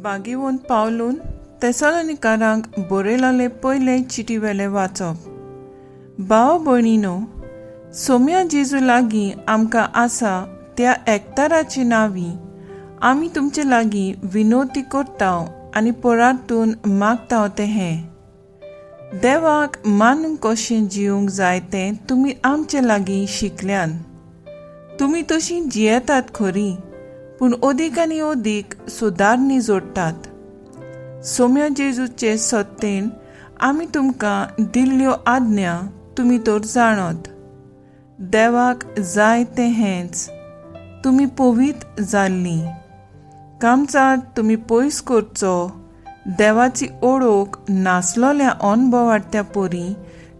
भागेवंत पावलून तेसलोनिकारांक बरयलोले पयले चिटी वेले वाचप. भाव भयणीनो, सोम्या जेजू लागीं आमकां आसा त्या एकताराचे नांवी आमी तुमचे लागीं विनोती करता आनी परातून मागता तें हें, देवाक मानूंक कशें जिवंक जाय तें तुमी आमचे लागीं शिकल्यान. तुमी तशीं जियेतात खरी, पूण अदीक आनी अदीक सुदारणी जोडटात. सोम्या जेजूचे सत्तेन आमी तुमकां दिल्ल्यो आज्ञा तुमी तर जाणत. देवाक जाय तें हेंच, तुमी पवीत जाल्लीं. कामचार तुमी पयस करचो, देवाची ओळख नासलोल्या अणभवाच्या परी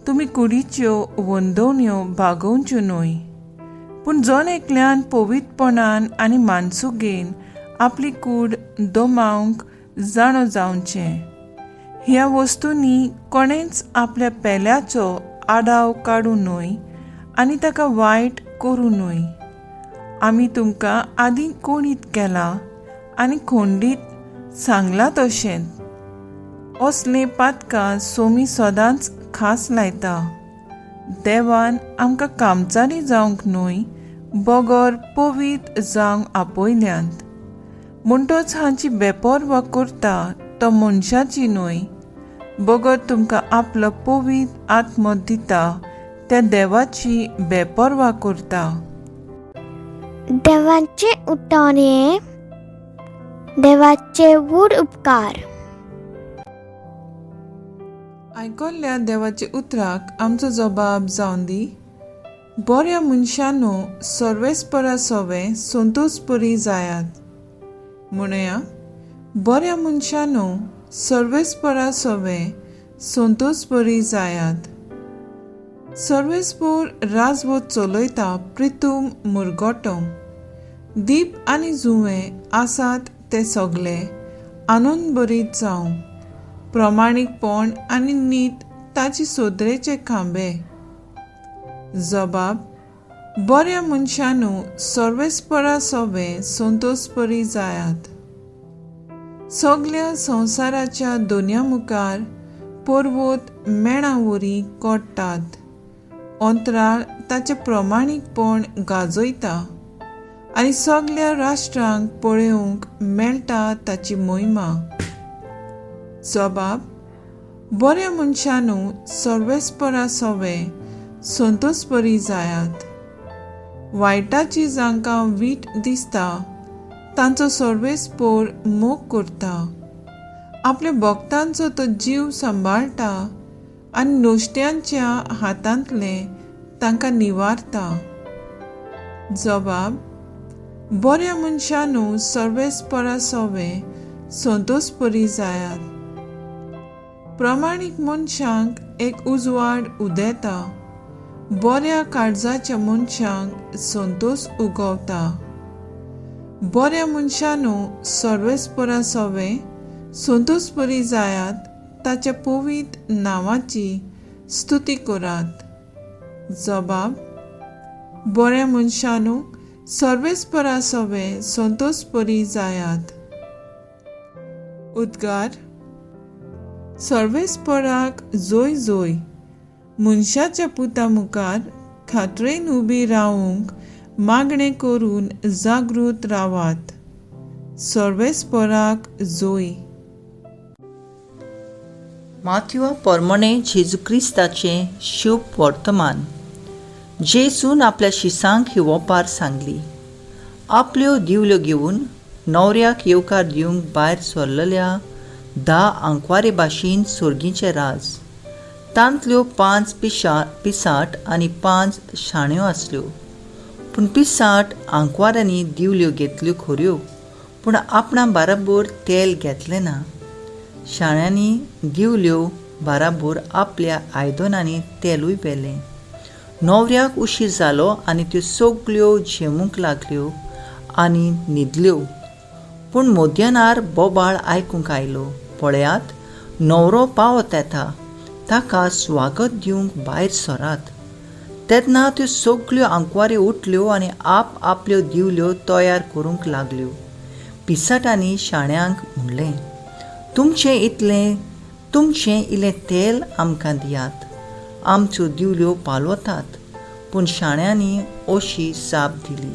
तुमी कुडीच्यो वंदवण्यो भागोवच्यो न्हय, पूण जण एकल्यान पवित्रपणान आनी मानसुगेन आपली कूड दमावंक जाणो जावचें. ह्या वस्तूंनी कोणेंच आपल्या पेल्याचो आडाव काडूं न्हय आनी ताका वायट करूं न्हय. आमी तुमकां आदीं कोणीत केला आनी खंडीत सांगलां तशेंच असले पातकां सोमी सदांच खास लायता. देवान आमकां कामचारी जावंक न्हय, बगर पवीत जावंक आपयल्यांत. म्हणटच हांची बेपर्वा करता तो मनशाची न्हय, बगर तुमकां आपलो पवीत आत्मो दिता त्या देवाची बेपर्वा करता. देवाचे उठान हें देवाचे व्हड उपकार. आयकल्ल्या देवाच्या उतराक आमचो जबाब जावन दी. बऱ्या मनशानो सर्वेस्परा सोवे संतोषपरी जायात. म्हणया, बऱ्या मनशानो सर्वेस्परा सोवे संतोषपरी जायात. सर्वेस्पोर राजवत चलयता प्रितूम मुरगोटो. दीप आनी जुंवे आसात ते सगले आनंदभरीत जावं. प्रमाणीकपण आनी नीत ताची सोदरेचे खांबे. जबाब, बऱ्या मनशानू सर्वेस्परा सोवे संतोषपरी जायात. सगल्या संवसाराच्या दोनया मुखार पर्वत मेणा वरी कोट्टात. अंतराळ ताचें प्रमाणीकपण गाजयता आनी सगल्या राष्ट्रांक पळोवंक मेळटा ताची मोहिमा. जबाब, बऱ्या मनशानू सर्वेस्परा सोवे संतोषपरी जायात. वायटाची जांकां वीट दिसता तांचो सर्वेस्पोर मोग करता. आपल्या भक्तांचो तो जीव सांबाळटा आनी नुस्त्यांच्या हातांतले तांकां निवारता. जबाब, बऱ्या मनशानू सर्वेस्परा सोवे संतोषपरी जायात. प्रमाणीक मनशांक एक उजवाड उदेता, बऱ्या काळजाच्या मनशांक संतोष उगवता. बऱ्या मनशानू सर्वेस्परा सोवे संतोषपरी जायात. ताच्या पवीत नांवाची स्तुती करात. जबाब, बऱ्या मनशानू सर्वेस्परा सोवे संतोषपरी जायात. उद्गार, सर्वेस्पराक जोय जोय. मनशाच्या पुता मुखार खात्रेन उबी रावूंक मागणें करून जागृत रावात. सर्वेस्पराक जोय. माथ्युआ पोरमणे जेजू क्रिस्ताचें शुभ वर्तमान. जेजून आपल्या शिसांक ही ओपार सांगली. आपल्यो दिवल्यो घेवन न्हवऱ्याक येवकार दिवंक भायर सरलेल्या 10 आंकवारे भाशेन सोर्गीचें राज. तांतल्यो 5 पिसाट आनी 5 शाण्यो आसल्यो. पूण पिसाट आंकवारांनी दिवल्यो घेतल्यो खऱ्यो, पूण आपणा बाराबोर तेल घेतलें ना. शाण्यांनी दिवल्यो बाराबोर आपल्या आयदनांनी तेलूय व्हेलें. न्हवऱ्याक उशीर जालो आनी त्यो सगल्यो झेमूंक लागल्यो आनी न्हिदल्यो. पूण मध्यानार बोबाळ आयकूंक आयलो, पळयात न्हवरो पावत येता, ताका स्वागत दिवंक भायर सरात. तेन्ना त्यो सगल्यो आंकवाऱ्यो उठल्यो आनी आप आपल्यो दिवल्यो तयार करूंक लागल्यो. पिसाटांनी शाण्यांक म्हणलें, तुमचें इतलें तुमचें इल्लें तेल आमकां दियात, आमच्यो दिवल्यो पालवतात. पूण शाण्यांनी अशी जाप दिली,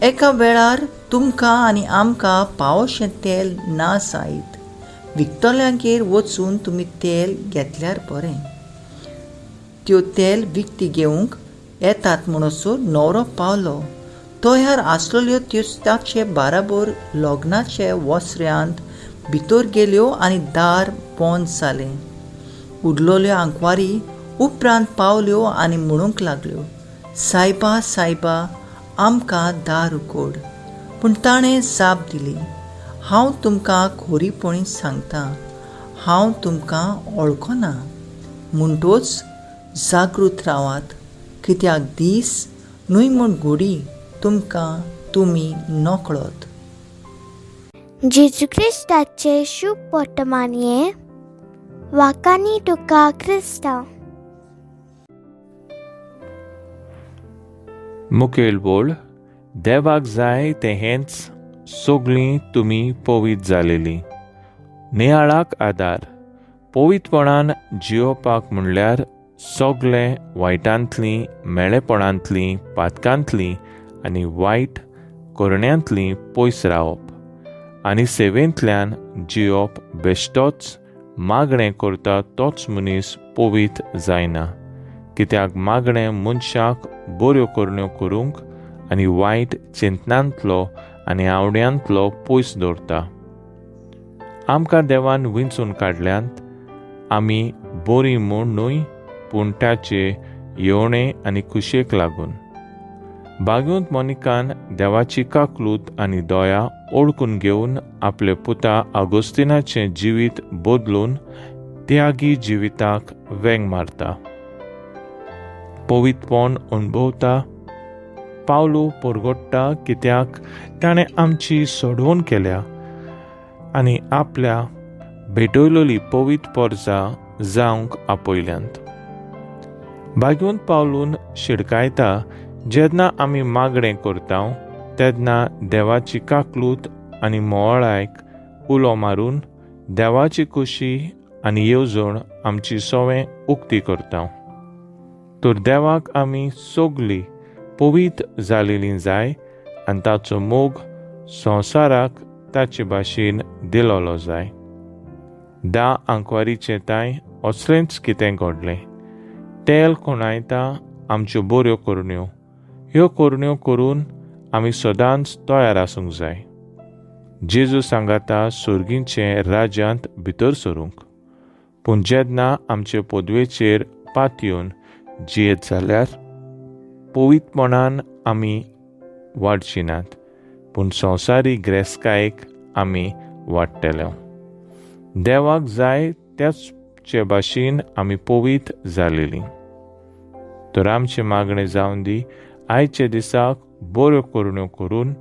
एका वेळार तुमकां आनी आमकां पावोशें तेल ना जायत, विकतल्यांगेर वचून तुमी तेल घेतल्यार बरें. त्यो तेल विकती घेवंक येतात म्हणसर न्हवरो पावलो. तयार आसलेल्यो त्यो ताचे बाराबर लग्नाचे वसऱ्यांत भितर गेल्यो आनी दार बंद जालें. उरलेल्यो आंकवारी उपरांत पावल्यो आनी म्हणूंक लागल्यो, सायबा सायबा, आमकां दार उगड. पूण ताणें जाप दिली, हांव तुमकां खोरीपणी सांगता, हांव तुमकां वळखना. म्हणटोच जागृत रावात, कित्याक दीस न्हय म्हूण घोडी तुमकां तुमी नकळत. जेजू क्रिस्ताचे शुभ वर्तमान हें. वाकानी तुका क्रिस्तांव. मुखेल बोल देवाक जाय तें हेंच सगळीं तुमी पवीत जालेलीं. नियाळाक आदार पवितपणान जियोवपाक म्हणल्यार सगळे वायटांतलीं, मेळेपणांतलीं, पातकांतलीं आनी वायट करण्यांतलीं पयस रावप आनी सेवेंतल्यान जियोवप. बेश्टोच मागणें करता तोच मनीस पवीत जायना, कित्याक मागणें मनशाक बऱ्यो करण्यो करूंक आनी वायट चिंतनांतलो आनी आवड्यांतलो पयस दवरता. आमकां देवान विंचून काडल्यांत आमी बरीं म्हूण न्हय, पूण ताचे येवणे आनी खुशयेक लागून. बागूंत मोनिकान देवाची काकलूत आनी दया ओळखून घेवन आपले पुता आगोस्तिनाचें जिवीत बदलून त्यागी जिविताक वेंग मारता, पवितपण अणभवता. पावलू परगट्टा, कित्याक ताणें आमची सोडवण केल्या आनी आपल्या भेटयलोली पवित्र पोरजा जावंक आपयल्यांत. बागून पावलून शिडकायता, जेन्ना आमी मागणें करता तेन्ना देवाची काकलूत आनी मोवाळायक उलो मारून देवाची खुशी आनी येवजण आमची सवें उक्ती करता. तर देवाक आमी सगळीं पवित्र जालेलीं जाय आनी ताचो मोग संवसाराक ताचे भाशेन दिलोलो जाय. 10 आंकवारीचें तांय असलेंच कितें घडलें. तेल खुणायता आमच्यो बऱ्यो करण्यो. ह्यो करण्यो करून आमी सदांच तयार आसूंक जाय जेजू सांगाता सर्गींचे राज्यांत भितर सरूंक. पूण जेन्ना आमचे पदवेचेर पातयेवन जियेत जाल्यार पवित्रपणान आमी वाडची नात, पूण संवसारी ग्रेस्कायेक आमी वाडटले. देवाक जाय त्याचे भाशेन आमी पवित्र जालेलीं. तर आमचें मागणें जावन दी आयच्या दिसाक बऱ्यो करण्यो करून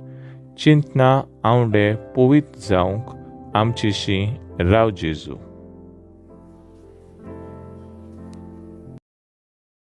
चिंतना आवडे पवित्र जावंक आमचेशी राव जेजू.